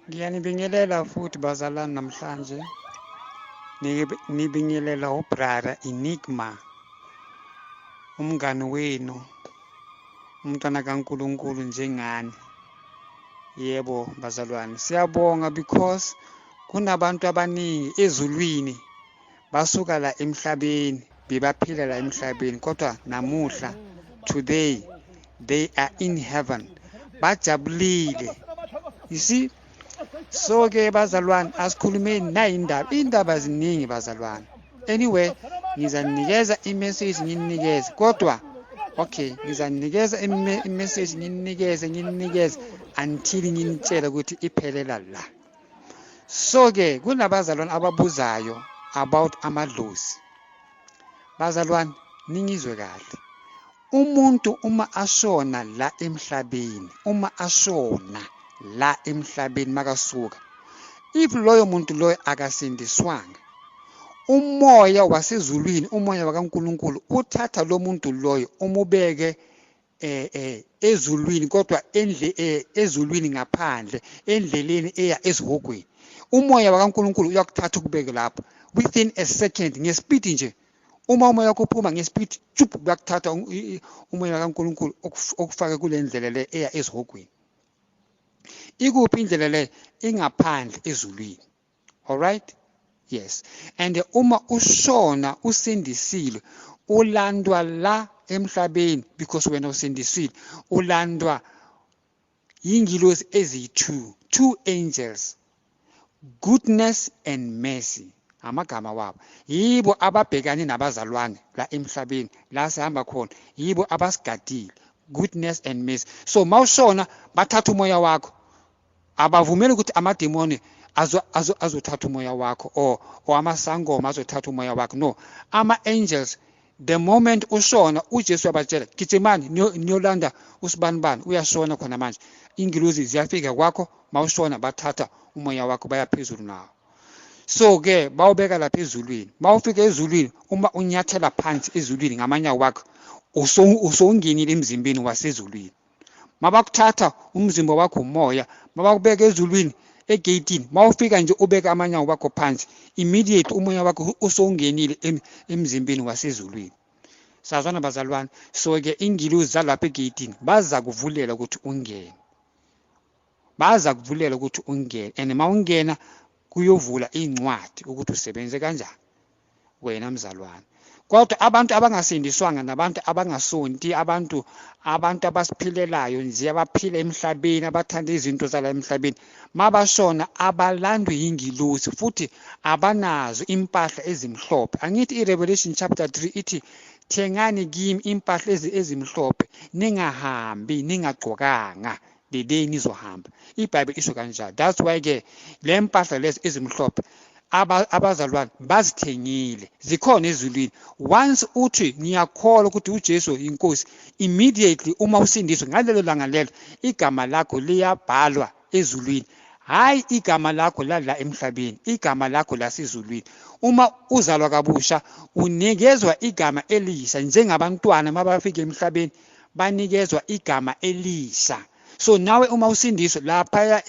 Ngiyanibingelela futhi bazalwane namhlanje. Nibingelela uBrother Enigma, umngani wenu, umntwana kaNkulunkulu njengani. Yebo bazalwane, siyabonga because kunabantu abaningi ezulwini basuka la emhlabeni, bebaphila la emhlabeni, kodwa namuhla today they are in heaven, bajabulile. You see? So ke bazalwane, asikhulumeni nayi indaba. Iy'ndaba ziningi bazalwane. Anyway, ngizanikeza i-message, ngininikeze kodwa okay, ngizanikeza i-message, ngininikeze until nginitshele ukuthi iphelela la. So ke kunabazalwane ababuzayo about amadlozi. Bazalwane, ningizwe kahle. Umuntu uma ashona la emhlabeni, uma ashona la emhlabeni makasuka, if loyo muntu loyo akasindiswanga, umoya wasezulwini, umoya wakaNkulunkulu uthatha lo muntu loyo umubeke ezulwini, kodwa ezulwini ngaphandle, endleleni eya esihogweni. Umoya wakaNkulunkulu uyakuthatha ukubeke lapho within a second, ngespeed nje. Uma umoya wakho uphuma ngespeed, chup, uyakuthatha umoya kaNkulunkulu okufake kule ndlela le eya esihogweni. Ikuphi indlela le? Ingaphandle ezulwini. Alright? Yes. And uma ushona usindisile, ulandwa la emhlabeni because wena usindisile, ulandwa yingilosi eziyi-two, two angels, goodness and mercy amagama wabo. Yibo ababhekane nabazalwane la emhlabeni la sihamba khona, yibo abasigadile, goodness and mercy. So mawushona bathatha umoya wakho, abavumeli ukuthi amademoni azothatha umoya wakho or amasangoma azothatha umoya wakho. No, ama-angels, the moment ushona, uJesu uyabatshela, gijimani niyolanda usibanibani, uyashona khona manje. Ingilozi ziyafika kwakho mawushona, bathatha umoya wakho baya phezulu nawo. So ke bawubeka lapha ezulwini. Mawufika ezulwini, uma unyathela phansi ezulwini ngamanyawo wakho, usowungenile emzimbeni wasezulwini. Mabakuthatha umzimba wakho umoya, mabakubeka ezulwini egeyitini, mawufika nje ubeka amanyawo wakho phansi, immediately umoya wakho usowungenile emzimbeni wasezulwini. Sazwana bazalwane? So ke ingilozi zalapha egeyitini baza kuvulela ukuthi ungene, baza kuvulela ukuthi ungene, and mawungena kuyovula incwadi ukuthi usebenze kanjani wena mzalwane. Kodwa abantu abangasindiswanga nabantu abangasonti, abantu abasiphilelayo nje, abaphila emhlabeni, abathanda izinto zala emhlabeni, mabashona abalandwe yingilosi futhi abanazo impahla ezimhlophe. Angithi iRevelation chapter 3 ithi thengani kimi impahla ezimhlophe, ningahambi ningagqokanga the day nizohamba. IBhayibheli isho kanjalo. That's why ke le mpahla lezi ezimhlophe abazalwane bazithengile, zikhona ezulwini. Once uthi ngiyakholwa ukuthi uJesu inkosi, immediately uma usindiswa ngalelo langa lelo, igama lakho liyabhalwa ezulwini. Hayi igama lakho lala emhlabeni, igama lakho lasezulwini. Uma uzalwa kabusha unikezwa igama elisha, njengabantwana mabafika emhlabeni banikezwa igama elisha. So nawe uma usindiswa lapha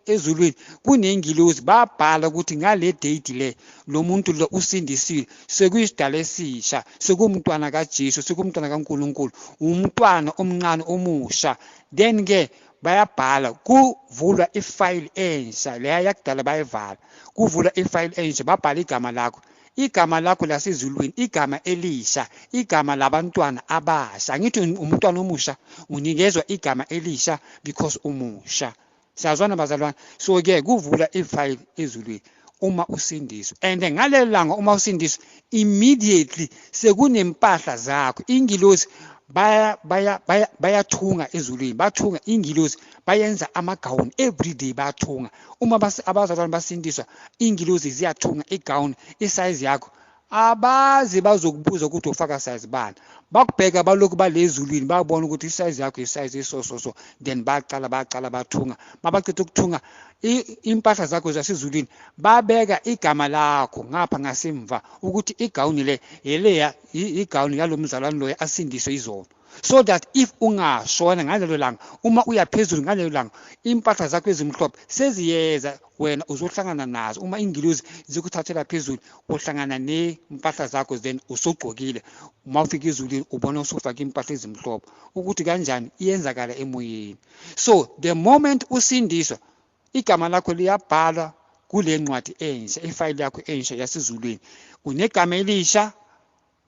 ezulwini kunengilozi, babhala ukuthi ngale date le lo muntu lo usindisiwe, sekuyisidalo esisha, sekuwumntwana kaJesu, sekuwumntwana kaNkulunkulu, umntwana omncane omusha. Then ke bayabhala, kuvulwa ifayili entsha, leya yakudala bayivala, kuvulwa ifayili entsha, babhala igama lakho, igama lakho lasezulwini, igama elisha, igama labantwana abasha. Angithi umntwana omusha unikezwa igama elisha because umusha. Siyazwana bazalwane? So ke kuvula ifayili ezulwini uma usindiswa, and ngalelo langa uma usindiswa immediately sekunempahla zakho. Ingilosi bayathunga ezulwini, bathunga ingilosi, bayenza amagawuni every day, bayathunga. Uma abazalwane basindiswa, ingilosi ziyathunga igawuni isize yakho. Abazi bazokubuza ukuthi ufaka size bani, bakubheka balokhu balezulwini, babona ukuthi isize yakho isize eso so so, then baqala bathunga. Mabaqeda ukuthunga impahla zakho zasezulwini, babeka igama lakho ngapha ngasemva ukuthi igawuni le yeleya, igawuni yalo mzalwane loyo asindiswe izolo. So that if ungashona ngalelo langa, uma uya phezulu ngalelo langa, impahla zakho ezimhlophe seziyeza, wena uzohlangana nazo. Uma ingilozi zikuthathela phezulu, uhlangana ney'mpahla zakho, then usugqokile. Uma ufika ezulwini ubona usufake impahla ezimhlophe. Ukuthi kanjani iyenzakala emoyeni. So the moment usindiswa, igama lakho liyabhalwa kule ncwadi entsha, ifayili yakho entsha yasezulwini. Unegama elisha,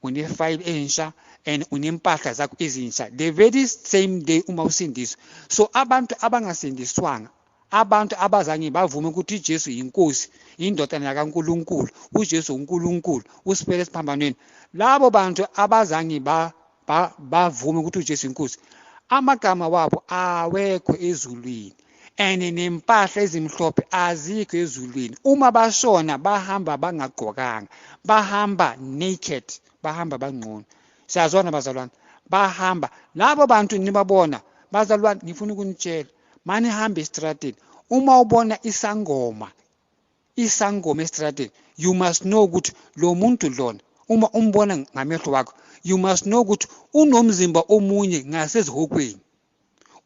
unefayili entsha, and unempahla zakho ezintsha the very same day uma usindiswa. So abantu abangasindiswanga, abantu abazange bavume ukuthi uJesu yinkosi, indodana kaNkulunkulu, uJesu uNkulunkulu usifele esiphambanweni, labo bantu abazange bavume ukuthi uJesu inkosi, amagama wabo awekho ezulwini, and nempahla ezimhlophe azikho ezulwini. Uma bashona bahamba bangagqokanga, bahamba naked, bahamba bangqunu. Siyazwana bazalwane? Bahamba labo bantu nibabona bazalwane. Ngifuna ukunitshela, mani hamba estradini, uma ubona isangoma, isangoma estradini, you must know ukuthi lo muntu lona, uma umbona ngamehlo wakho, you must know ukuthi unomzimba omunye ngasezihokweni.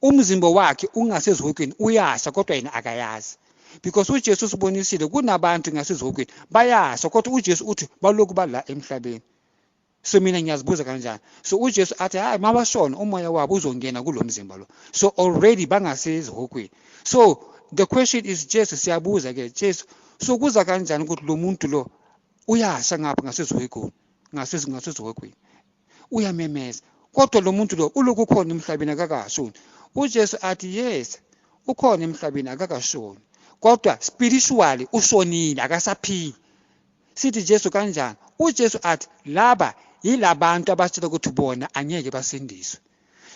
Umzimba wakhe ungasezihokweni, uyasha, kodwa yena akayazi, because uJesu usibonisile kunabantu ngasezihokweni bayasha, kodwa uJesu uthi balokhu bala emhlabeni. So mina ngiyazibuza kanjani? So uJesu athi hayi, mabashona umoya wabo uzongena kulo mzimba lo. So already bangasezihokweni. So the question is, Jesu, siyabuza ke, Jesu, so kuza kanjani ukuthi lo muntu lo uyasha ngapha ngasezihokweni, ngasezihokweni uyamemeza, kodwa lo muntu lo ulokhu ukhona emhlabeni akakashoni? UJesu athi yes, ukhona emhlabeni akakashoni, kodwa spiritually ushonile, akasaphili. Sithi Jesu kanjani? UJesu athi laba yilabantu abatshela ukuthi bona angeke basindiswe.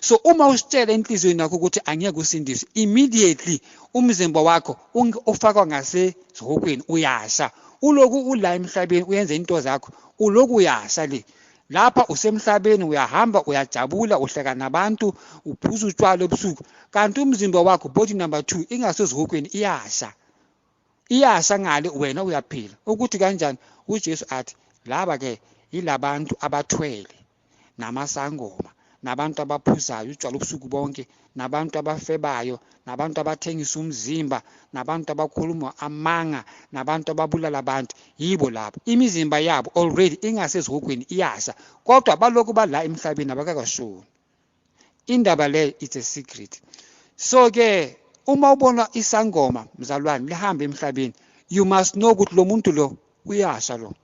So uma usitshela enhliziyweni yakho ukuthi angeke usindiswe, immediately umzimba wakho ufakwa ngasezihokweni, uyasha. Uloku ula emhlabeni uyenza into zakho, uloku uyasha le lapha usemhlabeni, uyahamba, uyajabula, uhleka nabantu, uphuza utshwala ebusuku, kanti umzimba wakho, body number 2, ingasezihokweni, iyasha, iyasha ngale, wena uyaphila. Ukuthi kanjani? UJesu athi laba ke yilabantu abathwele namasangoma, nabantu abaphuzayo utshwala ubusuku bonke, nabantu abafebayo, nabantu abathengisa umzimba, nabantu abakhuluma amanga, nabantu ababulala abantu. Yibo labo, imizimba yabo already ingasezihogweni, iyasha, kodwa balokhu bala emhlabeni abakakashoni. Indaba le, it's a secret. So ke uma ubona isangoma, mzalwane, lihamba emhlabeni, you must know ukuthi lo muntu lo uyasha, lo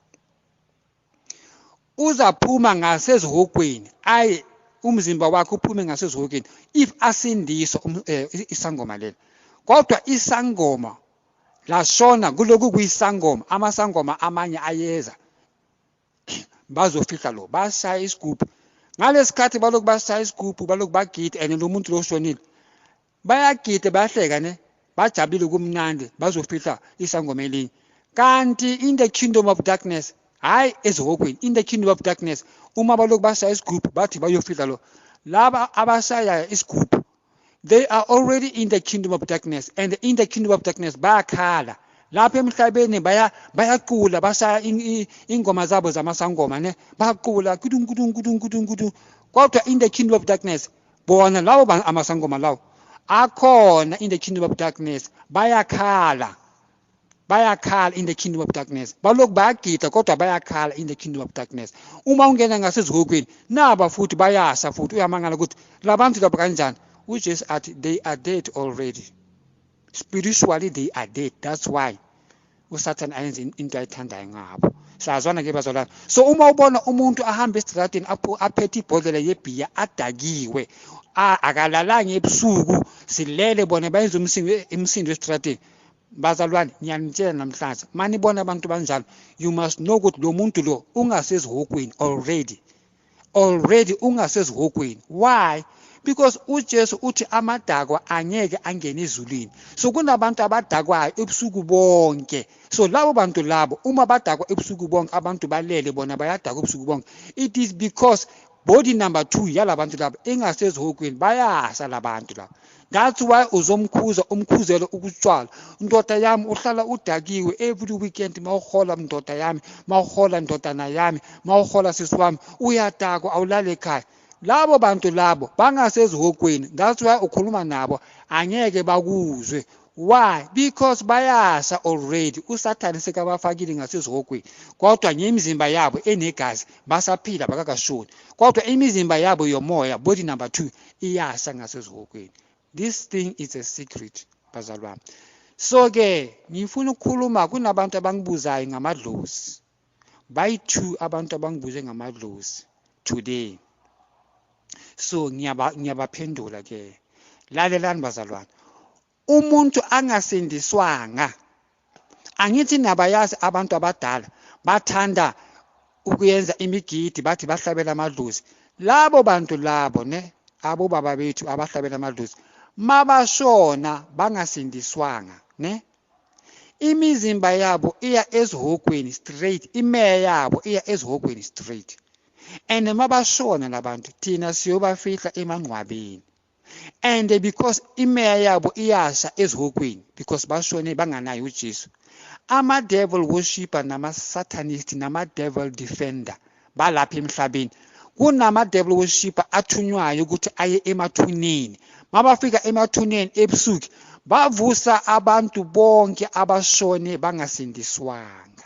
uzaphuma ngasezihogweni, ayi umzimba wakhe uphume ngasezihogweni if asindiswa isangoma lelo. Kodwa isangoma lashona kuloku kuyisangoma, amasangoma amanye ayeza bazofihla lo, bashaya isigubhu. Ngalesikhathi balokhu bashaya isigubhu, balokhu bagida, and lo muntu lo ushonile, bayagida, bayahleka ne, bajabulile, kumnandi, bazofihla isangoma elinye. Kanti in the kingdom of darkness, hayi ezihogweni, in the kingdom of darkness, uma balokhu bashaya isigubhu bathi bayofihla lo, laba abashaya isigubhu, they are already in the kingdom of darkness, and in the kingdom of darkness bayakhala. Lapha emhlabeni bayacula, bashaya ingoma zabo zamasangoma ne, bacula kudu kudu kudu kudu kudu, kodwa in the kingdom of darkness bona labo amasangoma lawo akhona in the kingdom of darkness bayakhala, bayakhala in the kingdom of darkness. Balokhu bayagida, kodwa bayakhala in the kingdom of darkness. Uma ungena ngasezihokweni, naba futhi bayasha futhi. Uyamangala ukuthi labantu lapha kanjani? UJesu athi they are dead already spiritually, they are dead. That's why uSathane ayenze into ayithandayo ngabo. Siyazwana ke bazalwane? So uma ubona umuntu ahamba esitradini aphethe ibhodlela yebhiya, adakiwe, akalalanga ebusuku, silele bona bayenza umsindo esitradini, bazalwane, ngiyanitshela namhlanje, manibona abantu banjalo, you must know ukuthi lo muntu lo ungasezihokweni already, already ungasezihokweni. Why? Because uJesu uthi amadakwa angeke angene ezulwini. So kunabantu abadakwayo ebusuku bonke. So labo bantu labo, uma badakwa ebusuku bonke, abantu balele, bona bayadakwa ebusuku bonke, it is because body number 2 yalabantu labo ingasezihokweni, bayasha labantu labo. That's why uzomkhuza, umkhuzele ukutshwala: ndoda yami, uhlala udakiwe every weekend, mawuhola, ndoda yami, mawuhola, ndodana yami, mawuhola, sisi wami, uyadakwa, awulali ekhaya. Labo bantu labo bangasezihogweni, that's why ukhuluma nabo angeke bakuzwe. Why? Because bayasha already. USathane sekabafakile ngasezihogweni, kodwa ngemizimba yabo enegazi basaphila, bakakashoni, kodwa imizimba yabo yomoya, body number 2, iyasha ngasezihogweni. This thing is a secret, bazalwane. So ke ngifuna ukukhuluma, kunabantu abangibuzayo ngamadlozi. Bayi-two abantu abangibuze ngamadlozi today, so ngiyabaphendula ke. Lalelani bazalwane, umuntu angasindiswanga, angithi nabayazi abantu abadala bathanda ukuyenza imigidi, bathi bahlabela amadlozi. Labo bantu labo ne abobaba bethu abahlabela amadlozi, mabashona bangasindiswanga ne, imizimba yabo iya ezihogweni straight, imeya yabo iya ezihogweni straight. And mabashona labantu, thina siyobafihla emangcwabeni, and because imeya yabo iyasha ezihogweni because bashone banganayo uJesu, ama-devil worshipper nama-satanist nama-devil defender balapha emhlabeni. Kunama-devil worshipper athunywayo ukuthi aye emathuneni. Mabafika emathuneni ebusuku, bavusa abantu bonke abashone bangasindiswanga.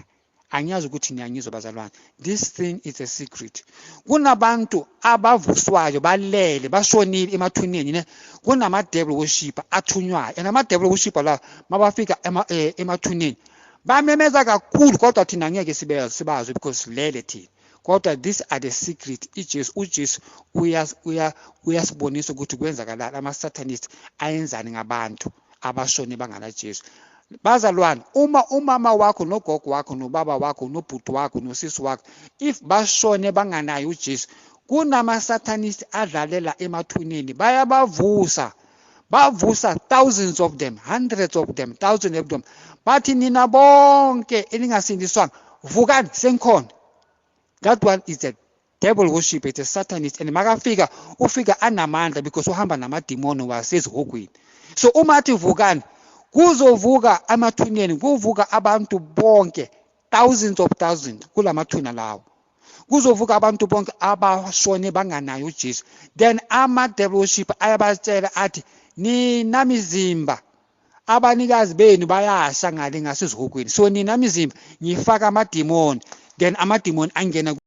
Angiyazi ukuthi niyangizwa bazalwane, this thing is a secret. Kunabantu abavuswayo balele, bashonile emathuneni ne, kunama-devil worshipper athunywayo, and ama-devil worshipper la mabafika emathuneni bamemeza kakhulu, kodwa thina ngeke sibazwe because silele thina. Kodwa these are the secret. iJesu, uJesu uyasibonisa ukuthi kwenzakalani, ama-satanist ayenzani ngabantu abashone banganaJesu. Bazalwane, uma umama wakho nogogo wakho nobaba wakho nobhuti wakho nosisi wakho, if bashone banganayo uJesu, kunama-satanist adlalela emathuneni, bayabavusa, bavusa thousands of them, hundreds of them, thousands of them, bathi nina bonke eningasindiswanga vukani, sengikhona. That one is a devil worship, it's a satanist. And makafika ufika anamandla because uhamba namadimoni wasezihogweni. So uma athi vukani, kuzovuka amathuneni, kuvuka abantu bonke, thousands of thousands kulamathuna lawo, kuzovuka abantu bonke abashone banganayo uJesu. Then ama-devil worship ayabatshela athi nina mizimba, abanikazi benu bayasha ngale ngasezihogweni, so nina mizimba ngifaka amadimoni, then amadimoni angena.